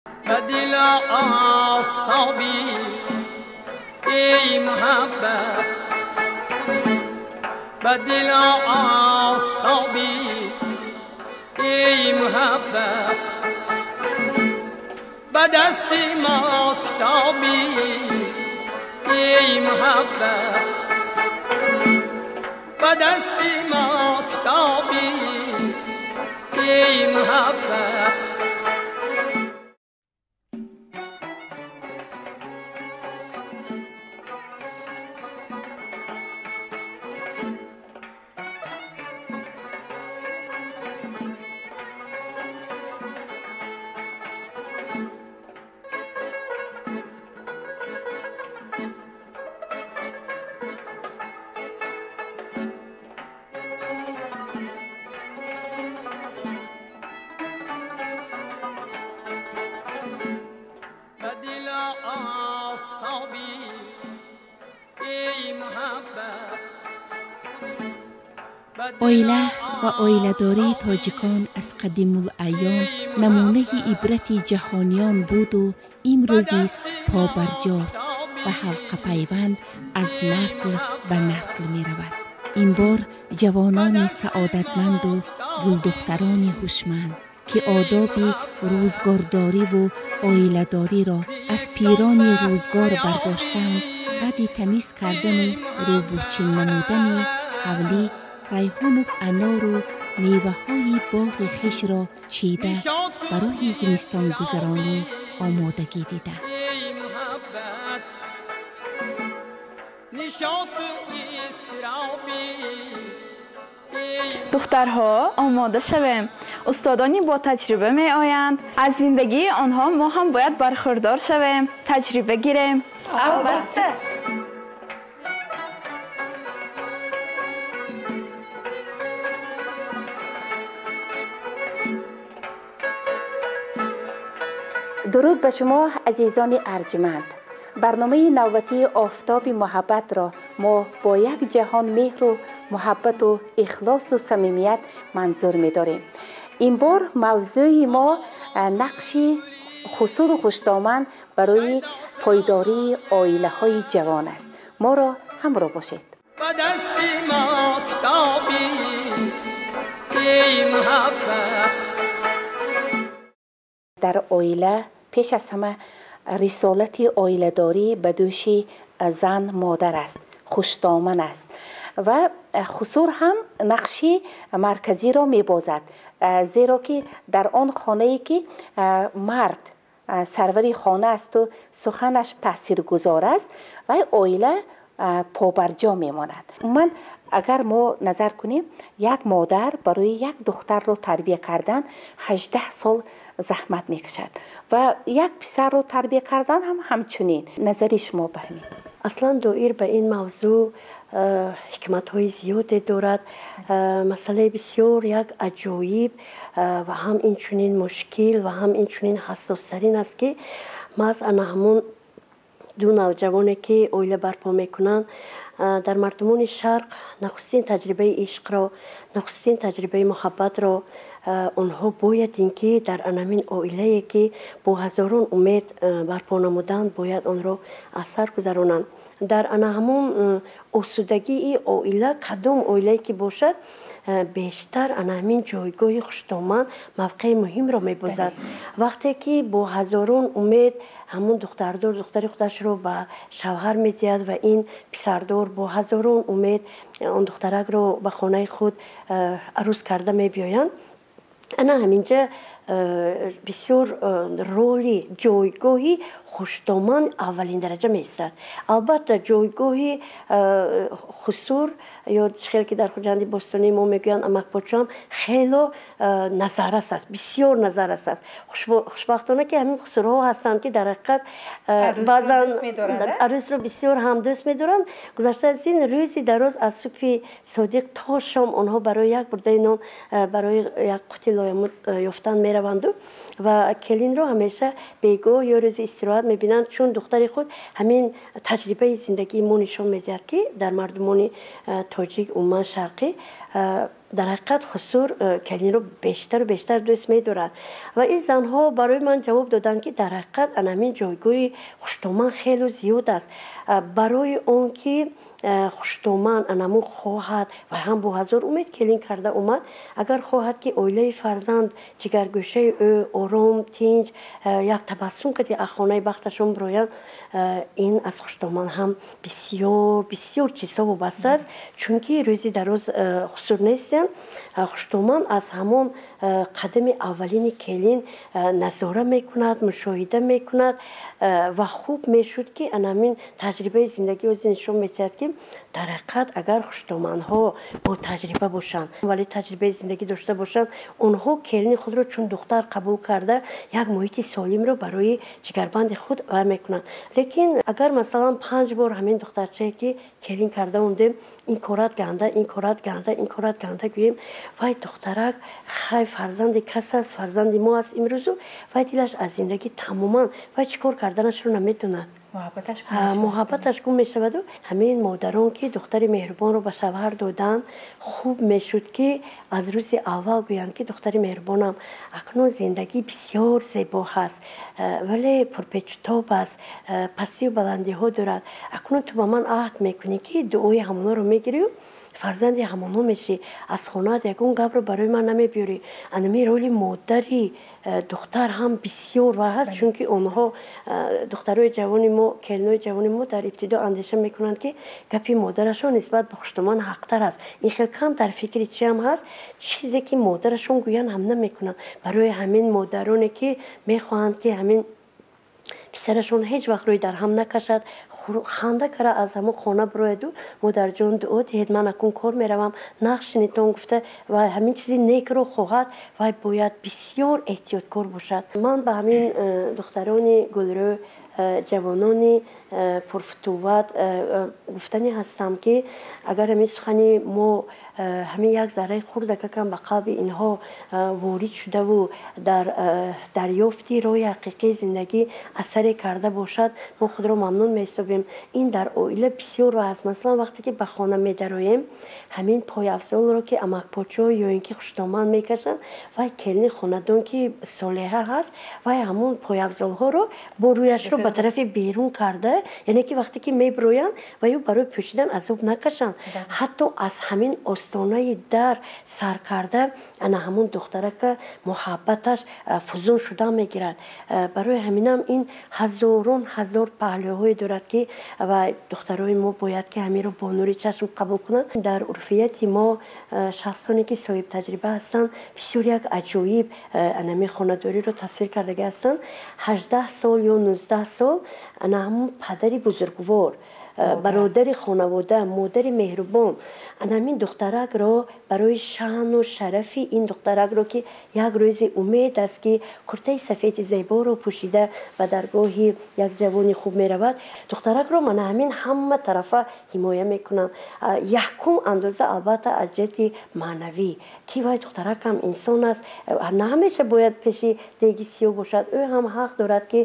Ба дил офтобӣ, эй муҳаббат, ба дил офтобӣ, эй муҳаббат, ба дасти мо китобӣ, эй муҳаббат, ба дасти мо китобӣ, эй муҳаббат. Оила ва оиладории тоҷикон аз қадимулайём намунаи ибрати ҷаҳониён буду имрӯз низ побарҷост ва ҳалқапайванд аз насл ба насл меравад. Ин бор ҷавонони саодатманду гулдухтарони ҳушманд, ки одоби рӯзгордориву оиладориро аз пирони рӯзгор бардоштанд, баъди тамиз кардану рӯбучин намудани ҳавлӣ, райҳону анору меваҳои боғи хишро чида, барои зимистонгузаронӣ омодагӣ диданд. Духтарҳо, омода шавем. Устодони ботаҷриба меоянд. Аз зиндагии онҳо мо ҳам бояд бархӯрдор шавем, таҷриба гирем. Албатта. Дуруд ба шумо, азизони арҷманд. Барномаи навбатии Офтоби муҳаббатро мо бо як ҷаҳон меҳру муҳаббату ихлосу самимият манзур медорем. Ин бор мавзӯи мо нақши хусуру хушдоман барои пойдории оилаҳои ҷавон аст. Моро ҳамроҳ бошед. Ба дасти мо китобӣ, эй муҳаббат. Дар оила пеш аз ҳама рисолати оиладорӣ ба дӯши зан модар аст, хушдоман аст ва хусур ҳам нақши марказиро мебозад, зеро ки дар он хонае ки мард сарвари хона асту суханаш таъсиргузор аст, вай оила побарҷо мемонад. Умуман, агар мо назар кунем, як модар барои як духтарро тарбия кардан 18 сол заҳмат мекашад ва як писарро тарбия кардан ҳам ҳамчунин. Назари шумо ба ҳамин? Аслан доир ба ин мавзӯъ ҳикматҳои зиёде дорад. Масъалаи бисёр як аҷоиб ва ҳам инчунин мушкил ва ҳам инчунин ҳассостарин аст, ки маҳз ана ҳамун ду навҷавоне ки оила барпо мекунанд, дар мардумони шарқ нахустин таҷрибаи ишқро, нахустин таҷрибаи муҳаббатро онҳо бояд ин ки дар анамин оилае ки бо ҳазорон умед барпо намуданд, бояд онро аз сар гузаронанд. Дар ана ҳамун осудагии оила, кадом оилае ки бошад, бештар ана ҳамин ҷойгоҳи хушдоман мавқеи муҳимро мебозад. Вақте ки бо ҳазорон умед ҳамун духтардор духтари худашро ба шавҳар медиҳад ва ин писардор бо ҳазорон умед он духтаракро ба хонаи худ арӯз карда мебиёянд, ана ҳаминҷа бисёр роли ҷойгоҳи хушдоман аввалин дараҷа меистад. Албатта, ҷойгоҳи хусур ё хеле ки дар Хуҷанди бостонии мо мегӯянд амакпочам хело назаррас аст, бисёр назаррас аст. Хушбахтона ки ҳамин хусурҳо ҳастанд, ки дар ҳақиқат баъзан арӯсро бисёр ҳам дӯст медоранд. Гузашта аз ин, рӯзи дароз аз субҳи содиқ то шом онҳо барои як бурдаи нон, барои як қути лоямуд ёфтан мераванду ва келинро ҳамеша бегоҳ ё рӯзи истироҳат мебинанд, чун духтари худ. Ҳамин таҷрибаи зиндагии мо нишон медиҳад, ки дар мардумони тоҷик, умуман шарқӣ, Дар ҳақиқат хусур келинро бештару бештар дӯст медорад. Ва ин занҳо барои ман ҷавоб доданд, ки дар ҳақиқат ана ҳамин ҷойгоҳи хуштоман хело зиёд аст. Барои он ки хуштоман анамун хоҳад ва ҳам бо ҳазор умед келин карда омад, агар хоҳад, ки оилаи фарзанд, ҷигаргӯшаи ӯ ором, тинҷ, як табассум кади аз хонаи бахташон бироянд, ин аз хуштоман ҳам бисёр бисёр чизҳо вобаста аст, чунки рӯзи дароз хусур нестанд. Хуштоман аз ҳамон қадами аввалини келин назора мекунад, мушоҳида мекунад. Ва хуб мешуд, ки анамин таҷрибаи зиндагӣ ози нишон медиҳад, ки дар ҳақиқат агар хуштоманҳо бо таҷриба бошанд, вале таҷрибаи зиндагӣ дошта бошанд, онҳо келини худро чун духтар қабул карда, як муҳити солимро барои ҷигарбанди худ вай мекунанд. Лекин агар, масалан, 5 бор ҳамин духтарчае, ки келин карда омдем, ин корат ганда, ин корат ганда, ин корат ганда гӯем, вай духтарак хай фарзанди кас аст, фарзанди мо аст имрӯзу, вай дилаш аз зиндагӣ тамоман, вай чӣ кор карданашро намедонад, муҳаббаташ гум мешаваду. Ҳамин модарон, ки духтари меҳрубонро ба шавҳар доданд, хуб мешуд, ки аз рӯзи аввал гӯянд, ки духтари меҳрубонам, акнун зиндагӣ бисёр зебо ҳаст, вале пурпечутоб аст, пастию баландиҳо дорад. Акнун ту ба ман аҳд мекунӣ, ки дуои ҳамонҳоро мегирию фарзанди ҳамонҳо мешӣ, аз хонаат ягон гапро барои ман намебиёрӣ. Анами роли модари духтар ҳам бисёр ва ҳаст, чунки онҳо, духтарои ҷавони мо, келинои ҷавони мо, дар ибтидо андеша мекунанд, ки гапи модарашон нисбат ба хуштоман ҳақтар аст. Ин хел кам дар фикри чиам ҳаст, чизе ки модарашон гӯянд, ҳам намекунанд. Барои ҳамин модароне, ки мехоҳанд, ки ҳамин писарашон ҳеҷ вақт рӯи дар ҳам накашад, ханда кара аз ҳамон хона бирояду модарҷон, дуо диҳед, ман акун кор меравам, нақшинитон гуфта, ва ҳамин чизи некро хоҳад, вай бояд бисёр эҳтиёткор бошад. Ман ба ҳамин духтарони гулрӯ, ҷавонони пурфутувват гуфтанӣ ҳастам, ки агар ҳамин сухани мо ҳамин як зарраи хурдакакам ба қалби инҳо ворид шудаву дар дарёфти роҳи ҳақиқии зиндагӣ асаре карда бошад, мо худро мамнун меҳисобем. Ин дар оила бисёр роҳ аст. Масалан, вақте ки ба хона медароем, ҳамин пойафзолро, ки амакпочо ё ин ки хуштоман мекашанд, вай келини хонадон, ки солеҳа ҳаст, вай ҳамон пойафзолҳоро бо рӯяшро ба тарафи берун карда, яъне ки вақте ки мебироянд, ва ё барои пӯшидан азоб накашанд. Ҳатто аз ҳамин остонаи дар сар карда, ана ҳамон духтарака муҳаббаташ фузун шуда мегирад. Барои ҳаминам ин ҳазорон ҳазор паҳлӯҳое дорад, ки ва духтарои мо бояд, ки ҳаминро бо нури чашм қабул кунанд. Дар урфияти мо шахсоне, ки соҳибтаҷриба ҳастанд, бисёр як аҷоиб анами хонадориро тасвир кардагӣ ҳастанд. 18 сол ё 19 сол ана ҳамон падари бузургвор, бародари хонавода, модари меҳрубон ана ҳамин духтаракро барои шаъну шарафи ин духтаракро, ки як рӯзи умед аст, ки куртаи сафеди зеборо пӯшида ба даргоҳи як ҷавони хуб меравад, духтаракро мана ҳамин ҳама тарафа ҳимоя мекунанд. Якум андоза, албатта, аз ҷиҳати маънавӣ, ки вай духтаракам инсон аст, на ҳамеша бояд пеши деги сиёҳ бошад. Ӯ ҳам ҳақ дорад, ки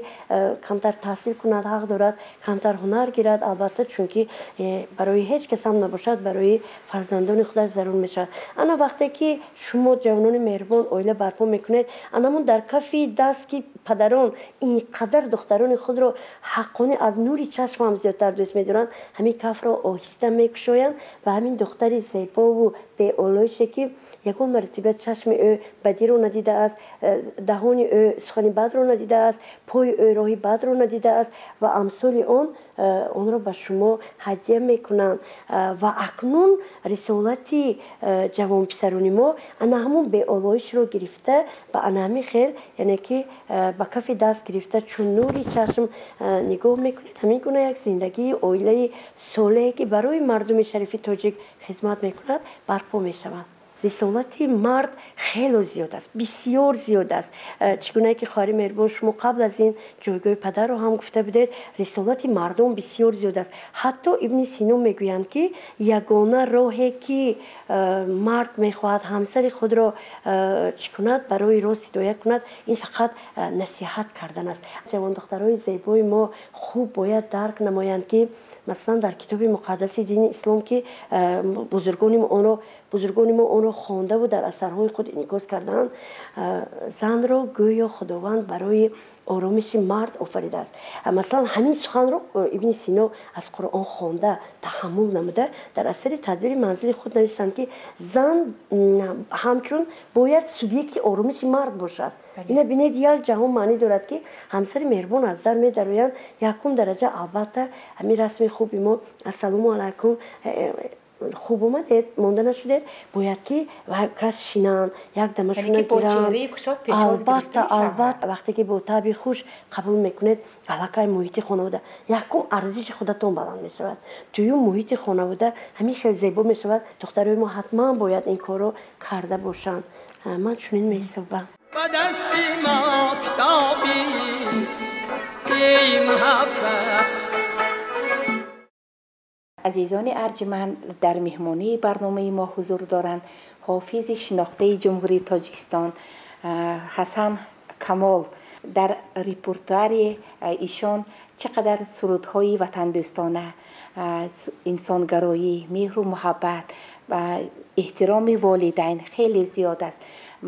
камтар таҳсил кунад, ҳақ дорад камтар ҳунар гирад, албатта, чунки барои ҳеҷ кас ҳам набошад, барои фарзандони худаш зарур мешавад. Ана вақте ки шумо, ҷавонони меҳрубон, оила барпо мекунед, анамон дар кафи даст, ки падарон ин қадар духтарони худро ҳаққонӣ аз нури чашм ҳам зиёдтар дӯст медоранд, ҳамин кафро оҳиста мекушоянд ва ҳамин духтари зебову беолоише, ки ягон маротиба чашми ӯ бадиро надидааст, даҳони ӯ сухани бадро надидааст, пои ӯ роҳи бадро надидааст ва амсоли он, онро ба шумо ҳадя мекунанд. Ва акнун рисолати ҷавонписарони мо ана ҳамон беолоишро гирифта, ба ана ҳамин хел, яъне ки ба кафи даст гирифта, чун нури чашм нигоҳ мекунед, ҳамин гуна як зиндагии оилаи солеҳе, ки барои мардуми шарифи тоҷик хизмат мекунад, барпо мешавад. Рисолати мард хело зиёд аст, бисёр зиёд аст. Чӣ гунае ки, хоҳари меҳрубон, шумо қабл аз ин ҷойгоҳи падарро ҳам гуфта будед, рисолати мардум бисёр зиёд аст. Ҳатто Ибни Сино мегӯянд, ки ягона роҳе, ки мард мехоҳад ҳамсари худро чӣ кунад, барои рост ҳидоя кунад, ин фақат насиҳат кардан аст. Ҷавондухтарои зебои мо хуб бояд дарк намоянд, ки Масалан, дар китоби муқаддаси дини ислом, ки бузургони мо онро хондаву дар асарҳои худ инъикос кардаанд, занро гӯё Худованд барои оромиши мард офаридааст. Масалан, ҳамин суханро Ибни Сино аз Қуръон хонда, таҳаммул намуда, дар асари Тадбири манзили худ нависанд, ки зан ҳамчун бояд субъекти оромиши мард бошад. Ина бинед, як ҷаҳон маънӣ дорад, ки ҳамсари меҳрубон аз дар медароянд, якум дараҷа албатта ҳамин расми хуби мо, ассалому алайкум, хуб омадед, монда нашудед, бояд ки кас шинанд, як дамашона гиранд. Албатта, албатта, вақте ки бо таъби хуш қабул мекунед, аллакай муҳити хонавода якум арзиши худатон баланд мешавад, дуюм муҳити хонавода ҳамин хел зебо мешавад. Духтарои мо ҳатман бояд ин корро карда бошанд. Ман чунин меҳисобам. Ба дасти мо китоби эй муҳаббат. Азизони арҷманд, дар меҳмонии барномаи мо ҳузур доранд ҳофизи шинохтаи Ҷумҳурии Тоҷикистон Ҳасан Камол. Дар репертуари ишон чӣ қадар сурудҳои ватандӯстона, инсонгароӣ, меҳру муҳаббат ва эҳтироми волидайн хеле зиёд аст.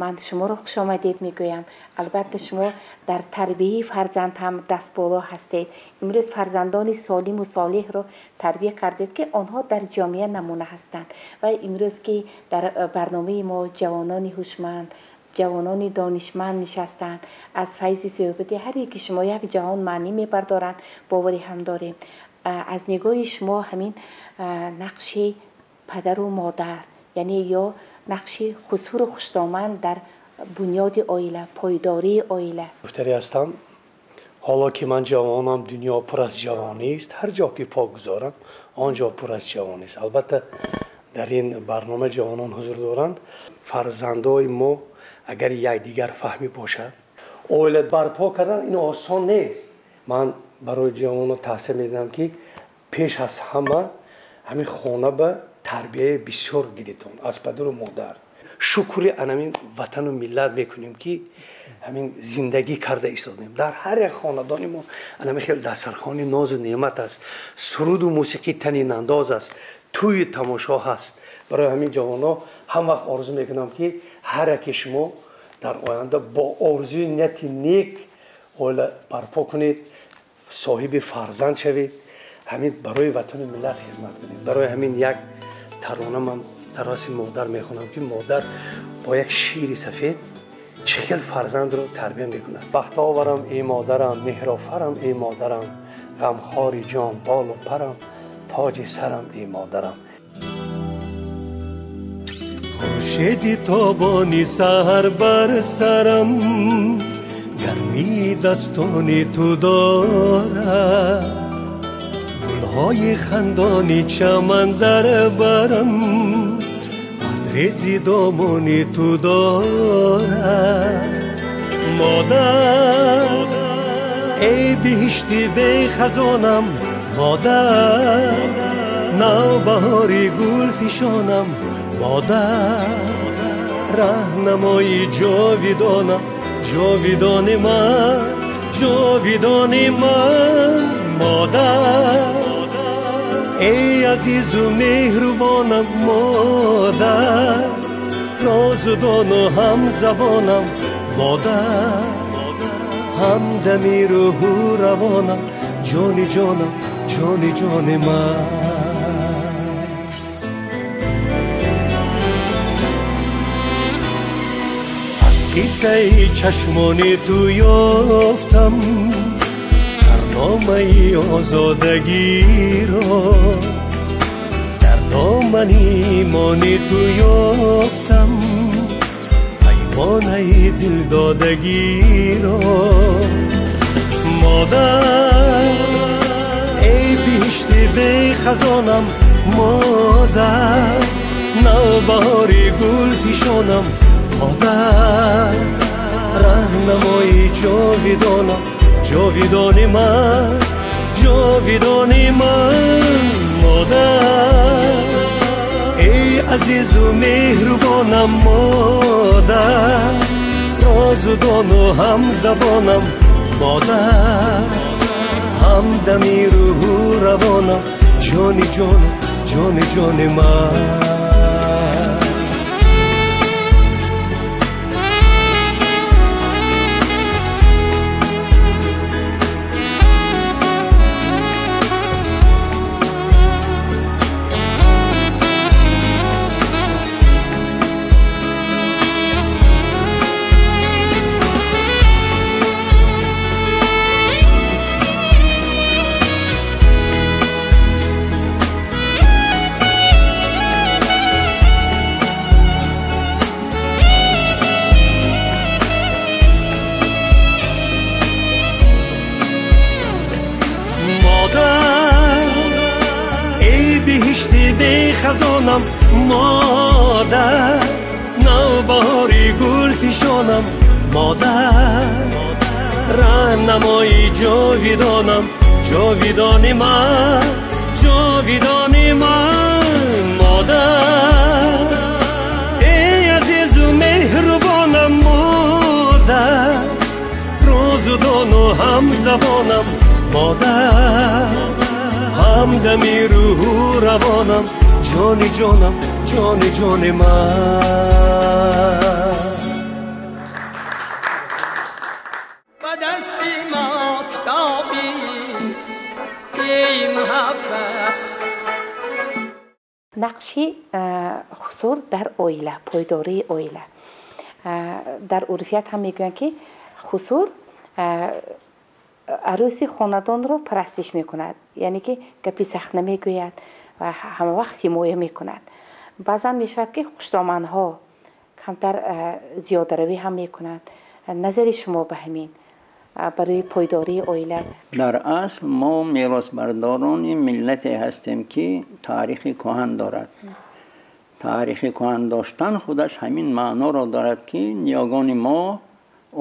Ман шуморо хушомадед мегӯям. Албатта, шумо дар тарбияи фарзанд ҳам дастболо ҳастед. Имрӯз фарзандони солиму солеҳро тарбия кардед, ки онҳо дар ҷомеа намуна ҳастанд. Ва имрӯз ки дар барномаи мо ҷавонони ҳушманд, ҷавонони донишманд нишастанд, аз файзи суҳбати ҳар яки шумо як ҷаҳон маънӣ мебардоранд, боварӣ ҳам дорем. Аз нигоҳи шумо ҳамин нақши падару модар, яъне ё нақши хусуру хушдоман дар бунёди оила, пойдории оила. Гуфтарӣ ҳастам, ҳоло ки ман ҷавонам, дунё пур аз ҷавонист, ҳар ҷо ки по гузорам, он ҷо пур аз ҷавонист. Албатта, дар ин барнома ҷавонон ҳузур доранд. Фарзандои мо агар якдигар фаҳмӣ бошад, оила барпо кардан ин осон нест. Ман барои ҷавонон тавсия медиҳам, ки пеш аз ҳама ҳамин хона ба тарбияи бисёр гиритон аз падару модар. Шукри анамин ватану миллат мекунем, ки ҳамин зиндагӣ карда истодем. Дар ҳар як хонадони мо анамин хел дастархони нозу неъмат аст, суруду мусиқӣ танинандоз аст, тӯю тамошо ҳаст. Барои ҳамин ҷавонҳо ҳам вақт орзу мекунам, ки ҳар яке шумо дар оянда бо орзуи нияти нек оила барпо кунед, соҳиби фарзанд шавед, ҳамин барои ватану миллат хизмат кунед. Барои ҳамин як тарона ман дар роси модар мехонам, ки модар бо як шири сафед чӣ хел фарзандро тарбия мекунад. Бахтоварам эй модарам, меҳрофарам эй модарам, ғамхори ҷон, болу парам, тоҷи сарам эй модарам. Хуршеди тобони саҳар бар сарам, гармии дастони ту дорад, гулҳои хандони чаман дар барам, атрези домони ту дорад. Модар, эй биҳишти бехазонам, модар, навбаҳори гулфишонам, модар, раҳнамои ҷовидонам, ҷовидони ман, ҷовидони ман, модар, эй азизу меҳрубонам, модар, розудону ҳамзабонам, модар, ҳамдами рӯҳу равонам, ҷони ҷонам, ҷони ҷони ман. Аз қиссаи чашмони ту ёфтам сарномаи озодагиро, дар домани имони ту ёфтам паймонаи дилдодагиро. Модар, эй биҳишти бехазонам, модар, навбаҳори гулфишонам, модар, раҳнамои ҷовидонам, ҷовидони ман, ҷовидони ман, модар, эй азизу меҳрубонам, модар, розудону ҳамзабонам, модар, ҳамдами рӯҳу равонам, ҷони ҷонам, ҷони ҷони ман. Хазонам модар, навбаҳори гулфишонам модар, раҳнамои ҷовидонам, ҷовидони ман, ҷовидони ман модар. Эй азизу меҳрубонам модар, розудону ҳамзабонам модар, ҳамдами рӯҳу равонам, ҷони ҷонам, ҷони ҷони ман. Ба дасти мо китоби эй муҳаббат. Нақши хусур дар оила, пойдории оила. Дар урфият ҳам мегӯянд, ки хусур арӯси хонадонро парастиш мекунад, яъне ки гапи сахт намегӯяд ва ҳама вақт ҳимоя мекунад. Баъзан мешавад, ки хушдоманҳо камтар зиёдаравӣ ҳам мекунанд. Назари шумо ба ҳамин барои пойдории оила? Дар асл мо меросбардорони миллате ҳастем, ки таърихи кӯҳан дорад. Таърихи кӯҳан доштан худаш ҳамин маъноро дорад, ки ниёгони мо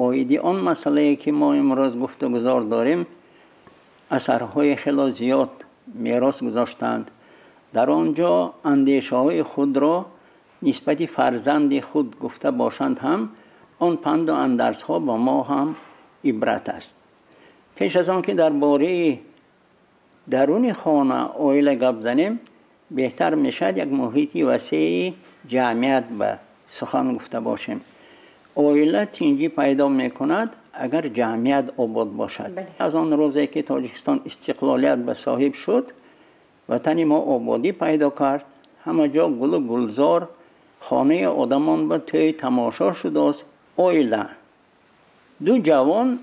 оиди он масъалае, ки мо имрӯз гуфтугузор дорем, асарҳои хело зиёд мерос гузоштанд. Дар он ҷо андешаҳои худро нисбати фарзанди худ гуфта бошанд ҳам, он панду андарсҳо ба мо ҳам ибрат аст. Пеш аз он ки дар бораи даруни хона оила гап занем, беҳтар мешавад як муҳити васеи ҷамъият ба сухан гуфта бошем. Оила тинҷӣ пайдо мекунад, агар ҷамъият обод бошад. Аз он рӯзе ки Тоҷикистон истиқлолият ба соҳиб шуд, ватани мо ободӣ пайдо кард. Ҳама ҷо гулу гулзор, хонаи одамон ба тӯй тамошо шудааст. Оила ду ҷавон,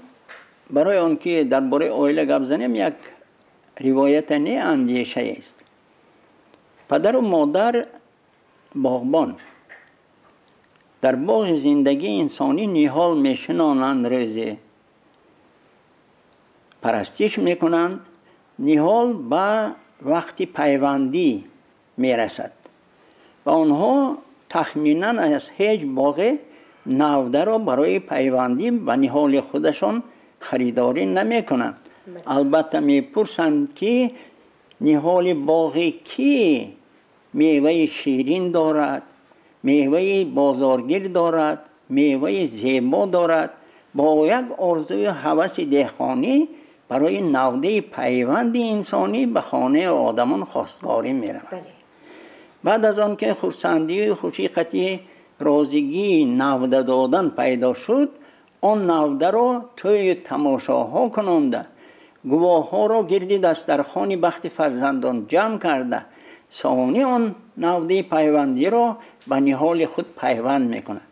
барои он ки дар бораи оила гап занем, як ривоята не, андешаест. Падару модар боғбон дар боғи зиндагии инсонӣ ниҳол мешинонанд, рӯзе парастиш мекунанд. Ниҳол ба вақти пайвандӣ мерасад ва онҳо тахминан аз ҳеҷ боғе навдаро барои пайвандӣ ба ниҳоли худашон харидорӣ намекунанд. Албатта мепурсанд, ки ниҳоли боғи кӣ меваи ширин дорад, меваи бозоргир дорад, меваи зебо дорад. Бо як орзуи ҳаваси деҳқонӣ барои навдаи пайванди инсонӣ ба хонаи одамон хостгорӣ меравад. Баъд аз он ки хурсандию хушиқати розигии навда додан пайдо шуд, он навдаро тӯи тамошоҳо кунонда, гувоҳҳоро гирди дастархони бахти фарзандон ҷамъ карда, сони он навдаи пайвандиро ба ниҳоли худ пайванд мекунад,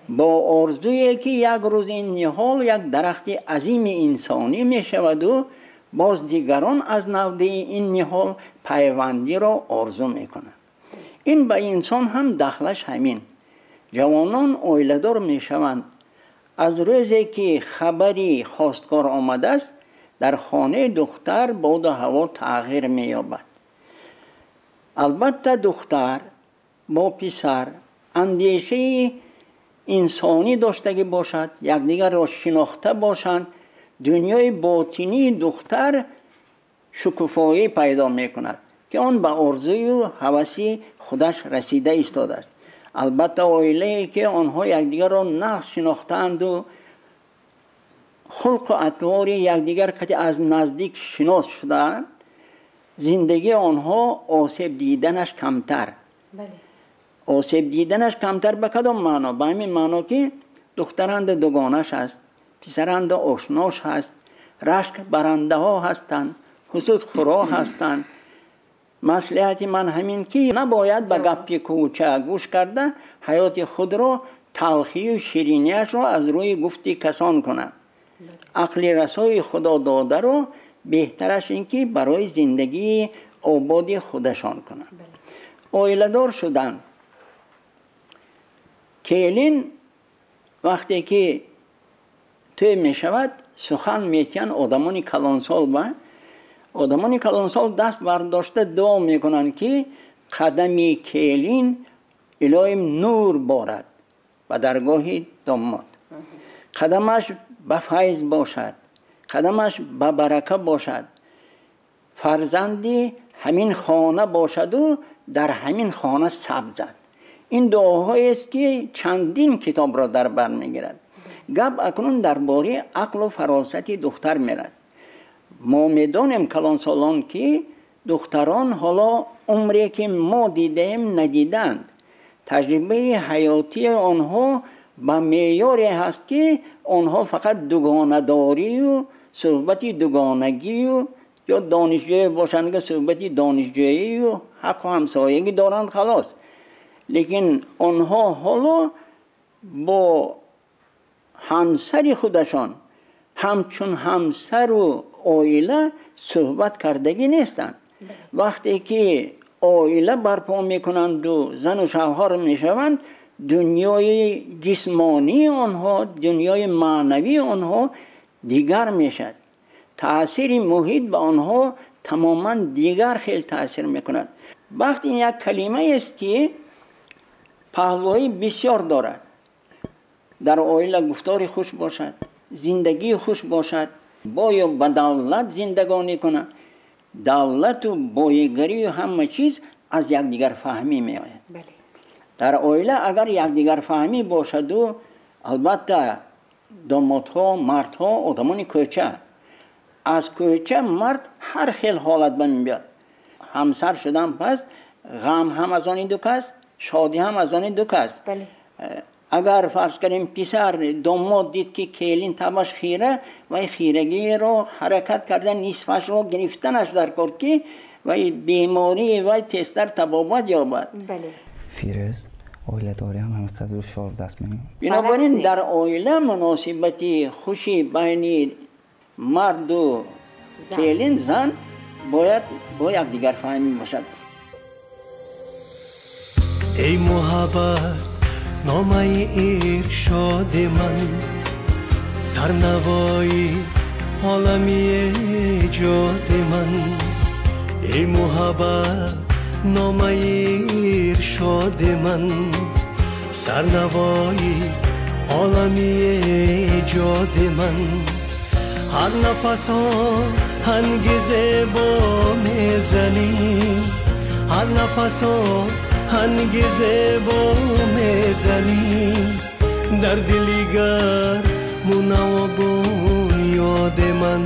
бо орзуе ки як рӯз ин ниҳол як дарахти азими инсонӣ мешаваду боз дигарон аз навдаи ин ниҳол пайвандиро орзу мекунанд. Ин ба инсон ҳам дахлаш ҳамин. Ҷавонон оиладор мешаванд. Аз рӯзе ки хабари хостгор омадааст, дар хонаи духтар боду ҳаво тағйир меёбад. Албатта духтар бо писар андешаи инсонӣ доштагӣ бошад, якдигарро шинохта бошанд, дунёи ботинии духтар шукуфоӣ пайдо мекунад, ки он ба орзую ҳаваси худаш расида истодааст. Албатта оилае ки онҳо якдигарро нағз шинохтаанду хулқу атвори якдигар қати аз наздик шинос шудаанд, Зиндагии онҳо осеб диданаш камтар. Осеб диданаш камтар ба кадом маъно? Ба ҳамин маъно ки духтаранда дугонаш аст, писаранда ошнош ҳаст, рашк барандаҳо ҳастанд, ҳусудхӯро ҳастанд. Маслиҳати ман ҳамин ки набояд ба гапи кӯча гӯш карда ҳаёти худро талхию ширинияшро аз рӯи гуфти касон кунад. Ақли расои худо додаро беҳтараш ин ки барои зиндагии ободи худашон кунанд. Оиладор шудан. Келин вақте ки тӯй мешавад, сухан метиҳанд одамони калонсол ба одамони калонсол даст бардошта дуо мекунанд ки қадами келин илоҳим нур борад ба даргоҳи домод, қадамаш ба файз бошад, қадамаш ба барака бошад, фарзанди ҳамин хона бошаду дар ҳамин хона сабзад. Ин дуоҳоест ки чандин китобро дар бар мегирад. Гап акнун дар бораи ақлу фаросати духтар мерад. Мо медонем калонсолон ки духтарон ҳоло умре ки мо дидаем надидаанд. Таҷрибаи ҳаётии онҳо ба меъёре ҳаст ки онҳо фақат дугонадорию суҳбати дугонагию ё донишҷӯе бошанд ки суҳбати донишҷӯию ҳаққу ҳамсоягӣ доранд, халос. Лекин онҳо ҳоло бо ҳамсари худашон ҳамчун ҳамсару оила суҳбат кардагӣ нестанд. Вақте ки оила барпо мекунанду зану шавҳар мешаванд, дунёи ҷисмонии онҳо, дунёи маънавии онҳо дигар мешавад. Таъсири муҳит ба онҳо тамоман дигар хел таъсир мекунад. Бахт ин як калимаест ки паҳлӯҳои бисёр дорад. Дар оила гуфтори хуш бошад, зиндагии хуш бошад, боё ба давлат зиндагонӣ кунад. Давлату боигарию ҳама чиз аз якдигарфаҳмӣ меояд. Дар оила агар якдигарфаҳмӣ бошаду, албатта домодҳо, мардҳо одамони кӯча. Аз кӯча мард ҳар хел ҳолат ба мебиёд. Ҳамсар шудан пас ғам ҳам аз они ду кас, шодӣ ҳам аз они ду кас. Агар фарз кардем писар домод дид ки келин табаш хира, вай хирагиро ҳаракат карда нисфашро гирифтанаш дар кор ки вай бемории вай тезтар табобат ёбад. Фирӯз, оиладорӣ ҳам ҳамин қадр душвор даст меёбад. Бинобар ин дар оила муносибати хуши байни марду келин, зан бояд бо якдигарфаҳмӣ бошад. Эй муҳаббат, номаи иршоди ман, сарнавои олами эҷоди ман. Эй муҳаббат, номаи иршоди ман, сарнавои олами эҷоди ман. Ҳар нафасо ҳанги зебо мезанӣ, ҳар нафасо ҳанги зебо мезанӣ, дар дили гарму навобунёди ман,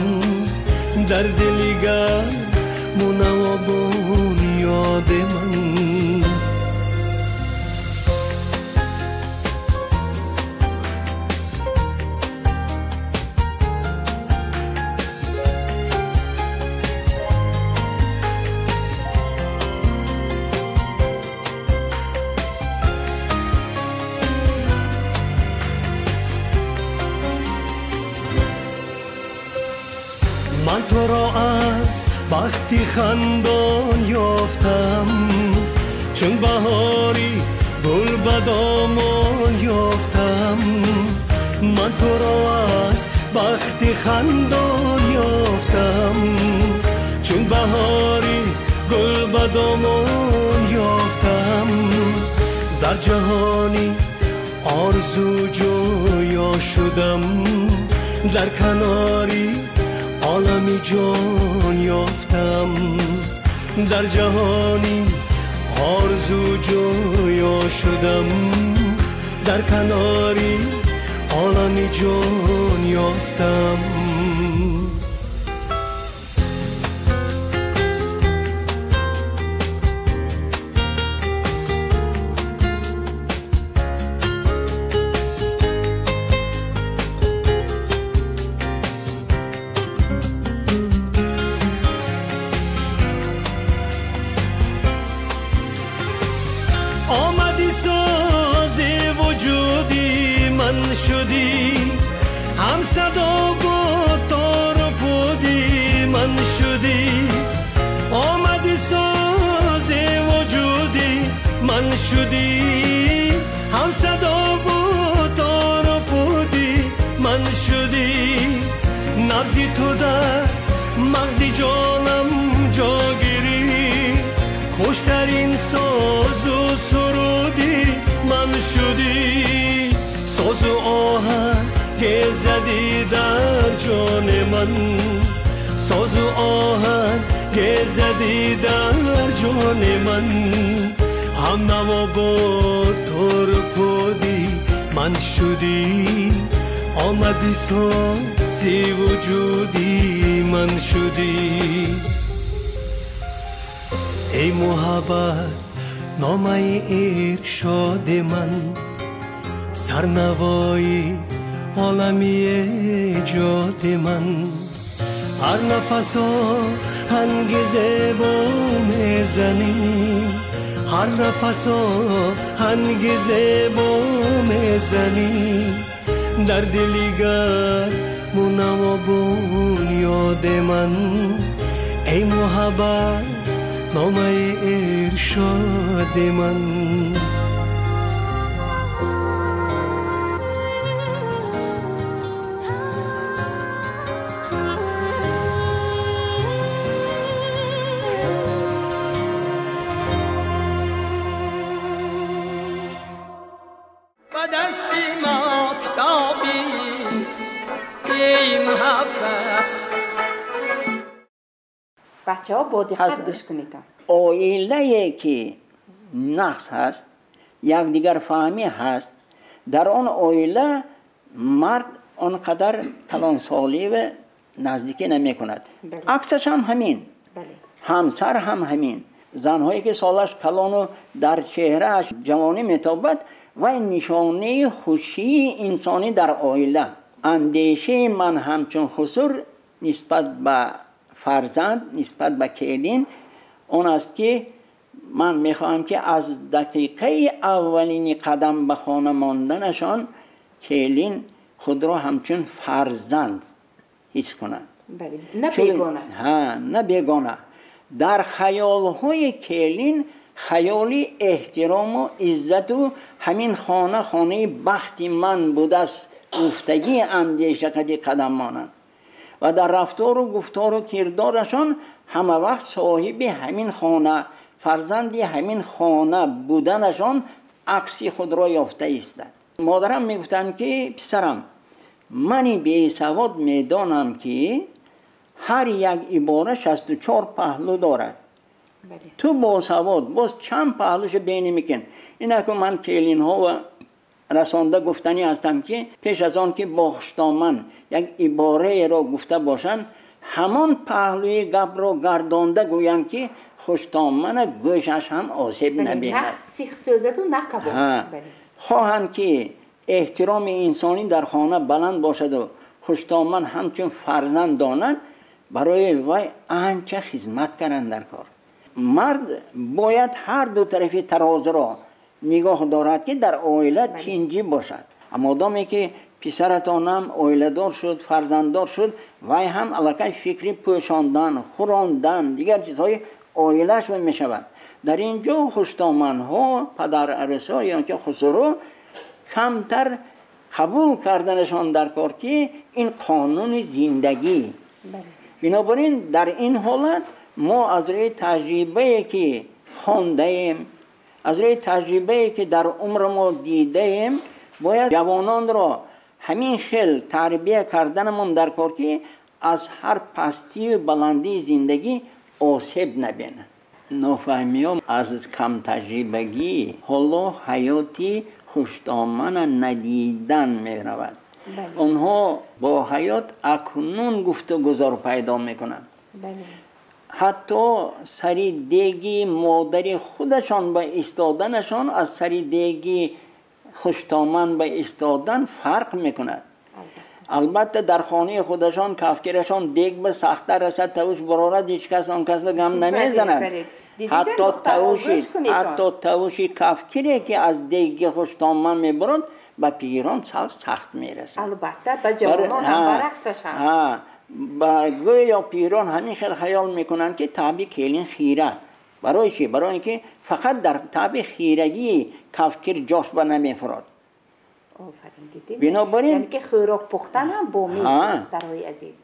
дар дили гарму навобунёди ман. Ман туро аз бахти хандон ёфтам, чун баҳори гул ба домон ёфтам. Ман туро аз бахти хандон ёфтам, чун баҳори гул ба домон ёфтам. Дар ҷаҳони орзу ҷӯё шудам, дар канори олами ҷон ёфтам. Дар ҷаҳони орзу ҷӯё шудам, дар канори олами ҷон ёфтам. زدی در جان من، ساز و آهنگ زدی در جان من، هم نوا با تار پودی من شدی، آمدی سازی وجودی من شدی. ای محبت نامه ارشاد من، سرنوای عالمی ایجاد من، هر نفس آهنگ زیبا میزنی، هر نفس آهنگ زیبا میزنی، در دلی گرم و نوا بنیاد من، ای محبت نامه ارشاد من. بچه ها با دقت گوش کنید. оилае ки нақс ҳаст, якдигарфаҳмӣ ҳаст, дар он оила мард он қадар калонсолӣ ва наздикӣ намекунад. Аксаш ҳам ҳамин, ҳамсар ҳам ҳамин. Занҳое ки солаш калону дар чеҳрааш ҷавонӣ метобад, вай нишонаи хушии инсонӣ дар оила. Андешаи ман ҳамчун хусур нисбат ба фарзанд, нисбат ба келин он аст ки ман мехоҳам ки аз дақиқаи аввалини қадам ба хона монданашон келин худро ҳамчун фарзанд ҳис кунанд. На бегона. На бегона. Дар хаёлҳои келин хаёли эҳтирому иззату ҳамин хона хонаи бахти ман будааст гуфтагии андеша қади қадам монанд ва дар рафтору гуфтору кирдорашон ҳама вақт соҳиби ҳамин хона, фарзанди ҳамин хона буданашон акси худро ёфта истад. Модарам мегуфтанд ки писарам, мани бесавод медонам ки ҳар як ибора 64 паҳлӯ дорад. Ту босавод боз чанд паҳлӯшо бинӣ мекун. Инаку ман келинҳо ва расонда гуфтанӣ ҳастам ки пеш аз он ки бо хуштоман як ибораеро гуфта бошанд, ҳамон паҳлӯи гапро гардонда гӯянд ки хуштомана гӯшаш ҳам осеб набинад. На сих сӯзаду на кабоб. Хоҳанд ки эҳтироми инсонӣ дар хона баланд бошаду хуштоман ҳамчун фарзанд донанд, барои вай анча хизмат каранд дар кор. Мард бояд ҳар ду тарафи тарозуро нигоҳ дорад ки дар оила тинҷӣ бошад. Аммо одаме ки писаратонам оиладор шуд, фарзанддор шуд, вай ҳам аллакай фикри пӯшондан, хӯрондан, дигар чизҳои оилааш мешавад. Дар ин ҷо хуштоманҳо, падарарӯсҳо ё ки хусуро камтар қабул карданашон дар кор ки ин қонуни зиндагӣ. Бинобар ин дар ин ҳолат мо аз рӯи таҷрибае ки хондаем, аз рӯи таҷрибае ки дар умри мо дидаем, бояд ҷавононро ҳамин хел тарбия карданамон дар кор ки аз ҳар пастию баландии зиндагӣ осеб набинад. Нофаҳмиҳо аз камтаҷрибагӣ ҳоло ҳаёти хуштомана надидан меравад. Онҳо бо ҳаёт акнун гуфтугузор пайдо мекунанд. Ҳатто сари деги модари худашон ба истоданашон аз сари деги хуштоман ба истодан фарқ мекунад. Албатта дар хонаи худашон кафкирашон дег ба сахта расад, тавуш барорад, ҳеҷ кас он кас ба гам намезанад. Ҳатто тавуши кафкире ки аз деги хуштоман мебарад ба пирон сал сахт мерасад. Албатта ба ҷавонон ҳам бараксаш ҳам. Ба гӯё пирон ҳамин хел хаёл мекунанд ки таби келин хира. Барои чӣ? Барои ин ки фақат дар таби хирагии кафкир ҷош ба намефурод. Бинобар ин яъне ки хӯрок пухтан ҳам бо меҳр, духтарҳои азиз.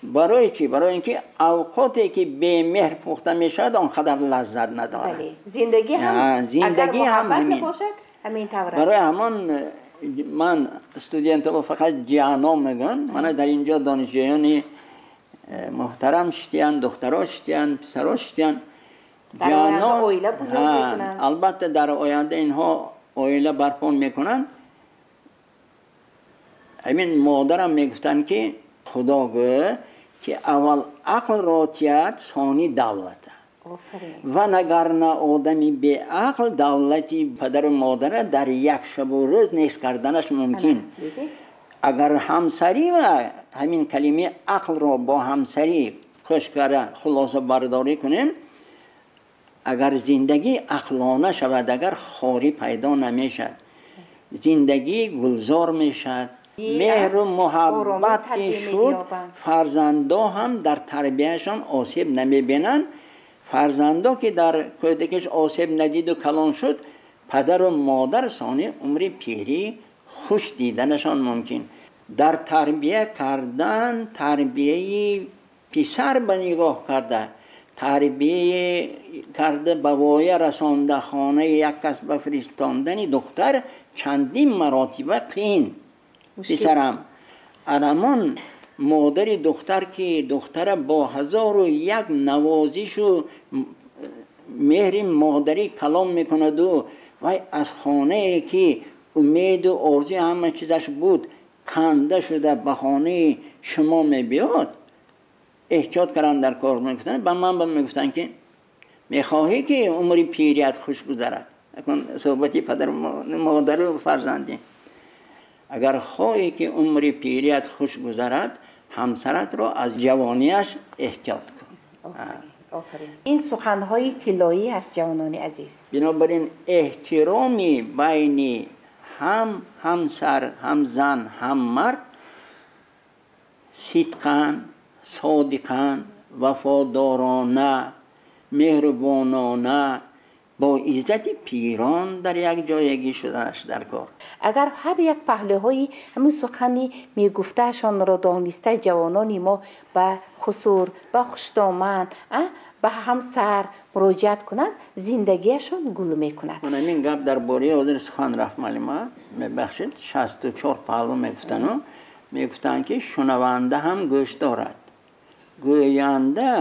Барои чӣ? Барои ин ки авқоте ки бемеҳр пухта мешавад он қадар лаззат надорад. Зиндагӣ ҳам агар муҳаббат набошад ҳамин тавр аст. Барои ҳамон Ман студентҳо фақат ҷиано мегӯям. Мана дар инҷо донишҷӯёни муҳтарам шитиянд, духтаро шитиянд, писаро шитиянд. Албатта дар оянда инҳо оила барпо мекунанд. Ҳамин модарам мегуфтанд, ки Худо гӯ ки аввал ақл ротият, сони давлата. Ва нагарна одами беақл давлати падару модара дар як шабу рӯз нест карданаш мумкин. Агар ҳамсарӣ ва ҳамин калимаи ақлро бо ҳамсарӣ хуш карда хулоса бардорӣ кунем, агар зиндагӣ ақлона шавад, агар хорӣ пайдо намешавад, зиндагӣ гулзор мешавад. Меҳру муҳаббат ки шуд, фарзандо ҳам дар тарбияшон осеб намебинанд. Фарзандо ки дар кӯдакиш осеб надиду калон шуд, падару модар сони умри пирӣ хуш диданашон мумкин. Дар тарбия кардан, тарбияи писар ба нигоҳ карда, тарбия карда ба воя расонда, хонаи як кас ба фиристондани духтар чандин маротиба қиин. Писарам арамон модари духтар ки духтара бо 1001 навозишу меҳри модарӣ калом мекунаду вай аз хонае ки умеду орзуи ҳама чизаш буд канда шуда ба хонаи шумо мебиёд, эҳтиёт кардан дар кор мегуфтанд. Ба ман мегуфтанд ки мехоҳӣ ки умри пирият хуш гузарад? Акун суҳбати падару модару фарзандӣ. Агар хоҳӣ ки умри пирият хуш гузарад, ҳамсаратро аз ҷавонияш эҳтиёт кун. Ин суханҳои тиллоӣ аст, ҷавонони азиз. Бинобар ин эҳтироми байни ҳам ҳамсар, ҳам зан, ҳам мард сидқан, содиқан, вафодорона, меҳрубонона, бо иззати пирон дар як ҷоягӣ шуданаш дар кор. Агар ҳар як паҳлӯҳои ҳамин сухани мегуфтаашонро дониста ҷавонони мо ба хусур, ба хушдоман, ба ҳамсар муроҷиат кунанд, зиндагиашон гул мекунад. Ҳамин гап дар бораи ҳозир сухан рафт, муаллима, мебахшед, 64 паҳлӯ мегуфтану мегуфтанд ки шунаванда ҳам гӯш дорад, гӯянда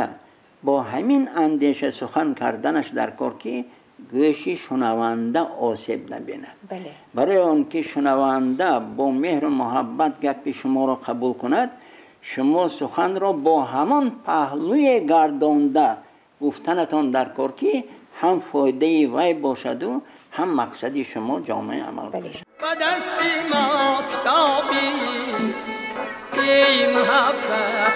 бо ҳамин андеша сухан карданаш дар кор ки гӯши шунаванда осеб набинад. Барои он ки шунаванда бо меҳру муҳаббат гапи шуморо қабул кунад, шумо суханро бо ҳамон паҳлӯе гардонда гуфтанатон дар кор ки ҳам фоидаи вай бошаду ҳам мақсади шумо ҷомеи амал бошад. Ба дасти мо китоби эй муҳаббат.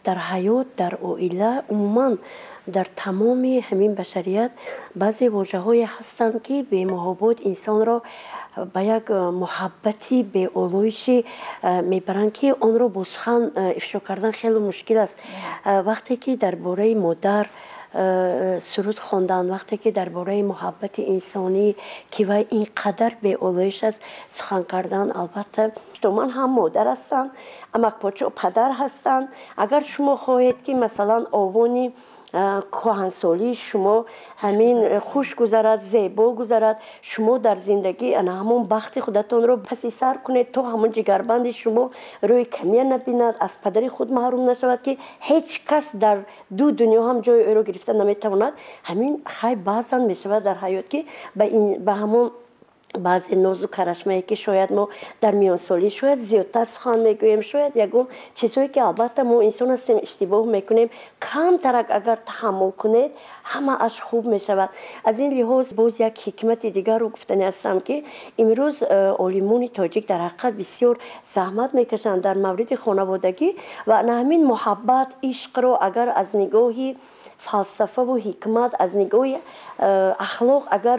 Дар ҳаёт, дар оила, умуман дар тамоми ҳамин башарият баъзе вожаҳое ҳастанд, ки бемуҳобот инсонро ба як муҳаббати беолоишӣ мебаранд, ки онро бо сухан ифшо кардан хеле мушкил аст. Вақте ки дар бораи модар суруд хондан, вақте ки дар бораи муҳаббати инсонӣ, ки вай ин қадар беолоиш аст, сухан кардан, албатта ман ҳам модар ҳастам, амакпочо падар ҳастанд. Агар шумо хоҳед ки масалан овони кӯҳансолии шумо ҳамин хуш гузарад, зебо гузарад, шумо дар зиндагӣ ана ҳамон бахти худатонро паси сар кунед, то ҳамон ҷигарбанди шумо рӯи камия набинад, аз падари худ маҳрум нашавад, ки ҳеҷ кас дар ду дунё ҳам ҷои ӯро гирифта наметавонад. Ҳамин хай баъзан мешавад дар ҳаёт, ки ба ҳамон баъзе нозу карашмае ки шояд мо дар миёнсолӣ шояд зиёдтар сухан мегӯем, шояд ягон чизҳое ки албатта мо инсон ҳастем, иштибоҳ мекунем, камтарак агар таҳаммул кунед, ҳамааш хуб мешавад. Аз ин лиҳоз боз як ҳикмати дигарро гуфтани ҳастам, ки имрӯз олимони тоҷик дар ҳақиқат бисёр заҳмат мекашанд дар мавриди хонаводагӣ ва на ҳамин муҳаббат, ишқро агар аз нигоҳи фалсафаву ҳикмат, аз нигоҳи ахлоқ агар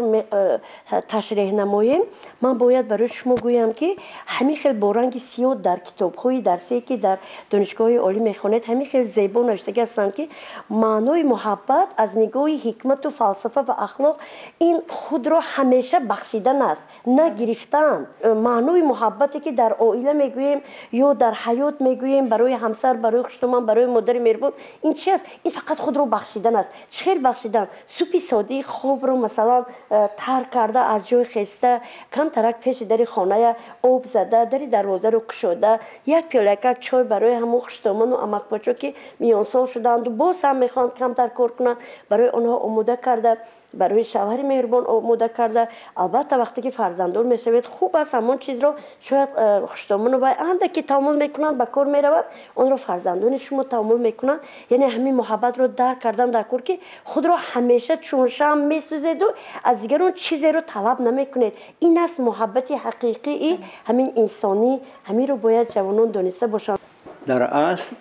ташреҳ намоем, ман бояд барои шумо гӯям, ки ҳамин хел бо ранги сиёҳ дар китобҳои дарсие ки дар донишгоҳи олӣ мехонед, ҳамин хел зебо навиштагӣ ҳастанд, ки маънои муҳаббат аз нигоҳи ҳикмату фалсафа ва ахлоқ ин худро ҳамеша бахшидан аст, на гирифтан. Маънои муҳаббате ки дар оила мегӯем ё дар ҳаёт мегӯем барои ҳамсар, барои хуштоман, барои модари меҳрубон, ин чи аст? Ин фақат худро бахшидан Бахшидан аст. Чӣ хел бахшидан? Супи содаи хобро, масалан, тар карда, аз ҷой хеста, камтарак пеши дари хоная об зада, дари дарвозаро кушода, як пиёлакак чой барои ҳамон хуштоману амакбочо, ки миёнсол шудаанду боз ҳам мехоҳанд камтар кор кунанд, барои онҳо омода карда, барои шавҳари меҳрубон омода карда. Албатта, вақте ки фарзанддор мешавед, хуб аст ҳамон чизро шояд хуштомону вай андаке таомул мекунанд, ба кор мераванд, онро фарзандони шумо таомул мекунанд. Яъне ҳамин муҳаббатро дарк кардан дар кор, ки худро ҳамеша чун шам месӯзеду аз дигарон чизеро талаб намекунед. Ин аст муҳаббати ҳақиқии ҳамин инсонӣ. Ҳаминро бояд ҷавонон дониста бошанд. Дар асл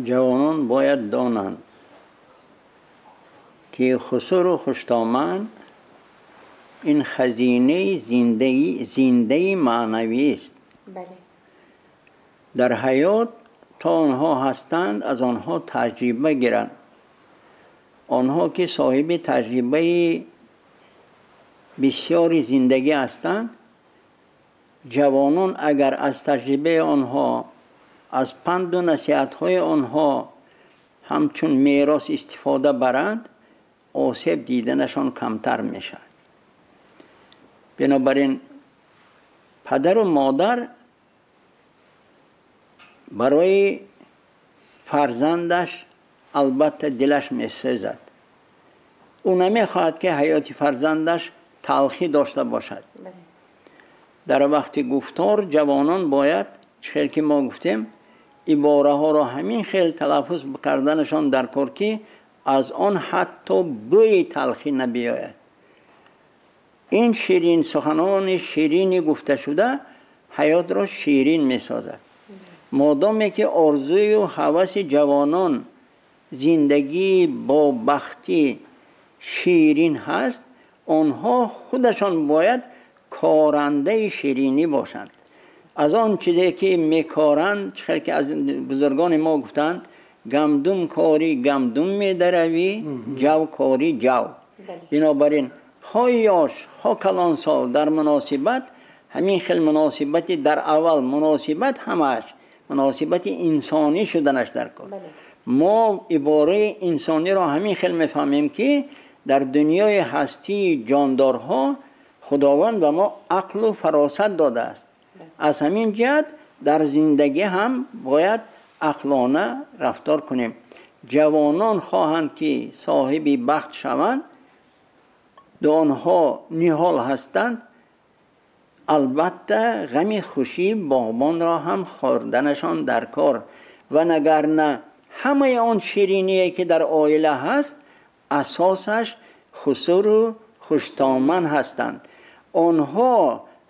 ҷавонон бояд донанд, ки хусуру хуштоман ин хазинаи зиндаи маънавист. Дар ҳаёт то онҳо ҳастанд, аз онҳо таҷриба гиранд. Онҳо ки соҳиби таҷрибаи бисёри зиндагӣ ҳастанд, ҷавонон агар аз таҷрибаи онҳо, аз панду насиҳатҳои онҳо ҳамчун мерос истифода баранд, осеб диданашон камтар мешавад. Бинобар ин падару модар барои фарзандаш албатта дилаш месӯзад. Ӯ намехоҳад, ки ҳаёти фарзандаш талхӣ дошта бошад. Дар вақти гуфтор ҷавонон бояд, чӣ хел ки мо гуфтем, ибораҳоро ҳамин хел талаффуз карданашон дар кор, ки аз он ҳатто бӯи талхӣ набиёяд. Ин ширин суханони ширини гуфташуда ҳаётро ширин месозад. Модоме ки орзую ҳаваси ҷавонон зиндагии бо бахти ширин ҳаст, онҳо худашон бояд корандаи ширинӣ бошанд. Аз он чизе ки мекоранд, чӣ хел ки аз бузургони мо гуфтанд, гамдум корӣ гамдум медаравӣ, ҷав корӣ ҷав. Бинобар ин хоҳ ёш, хоҳ калонсол, дар муносибат ҳамин хел муносибати, дар аввал муносибат ҳамааш муносибати инсонӣ шуданаш дар кор. Мо ибораи инсониро ҳамин хел мефаҳмем, ки дар дунёи ҳастии ҷондорҳо Худованд ба мо ақлу фаросат додааст. Аз ҳамин ҷиҳат дар зиндагӣ ҳам бояд ақлона рафтор кунем. Ҷавонон хоҳанд ки соҳиби бахт шаванд, онҳо ниҳол ҳастанд, албатта ғами хушии боғбонро ҳам хӯрданашон дар кор. Ва нагарна ҳамаи он шириние ки дар оила ҳаст, асосаш хусуру хуштоман ҳастанд. Онҳо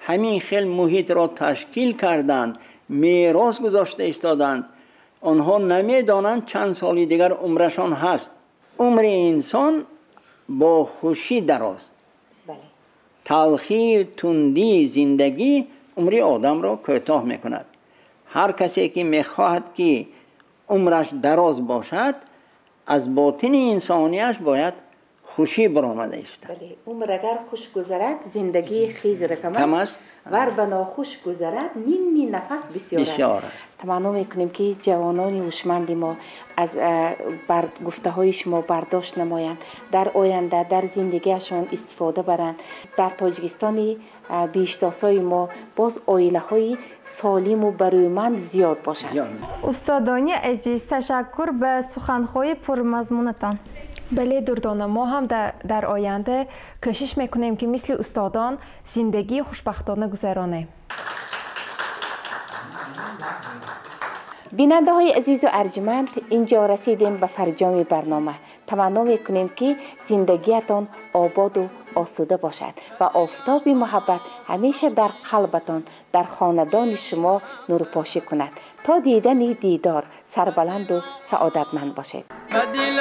ҳамин хел муҳитро ташкил карданд, мерос гузошта истоданд. Онҳо намедонанд чанд соли дигар умрашон ҳаст. Умри инсон бо хушӣ дароз. Талхии тундии зиндагӣ умри одамро кӯтоҳ мекунад. Ҳар касе ки мехоҳад ки умраш дароз бошад, аз ботини инсонияш бояд хушӣ баромада истад. Умр агар хуш гузарад, зиндагии хизр кам аст, вар ба нохуш гузарад, ними нафас бисёр аст. Таманно мекунем, ки ҷавонони ҳушманди мо аз гуфтаҳои шумо бардошт намоянд, дар оянда дар зиндагиашон истифода баранд. Дар Тоҷикистони биҳиштосои мо боз оилаҳои солиму барӯманд зиёд бошанд. Устодони азиз, ташаккур ба суханҳои пурмазмунатон. Бале, Дурдона, мо ҳам дар оянда кӯшиш мекунем, ки мисли устодон зиндагии хушбахтона гузаронем. Бинандаҳои азизу арҷманд, инҷо расидем ба фарҷоми барнома. Таманно мекунем, ки зиндагиятон ободу осуда бошад ва офтоби муҳаббат ҳамеша дар қалбатон, дар хонадони шумо нурпошӣ кунад. То дидани дидор сарбаланду саодатманд бошед. Ба дил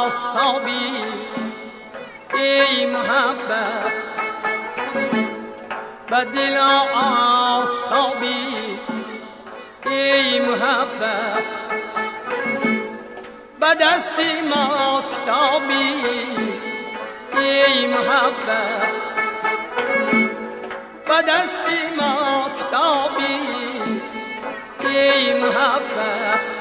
офтобӣ, эй муҳаббат, ба дил офтобӣ, эй муҳаббат, ба дасти мо китобӣ, эй муҳаббат, ба дасти мо китобӣ, эй муҳаббат.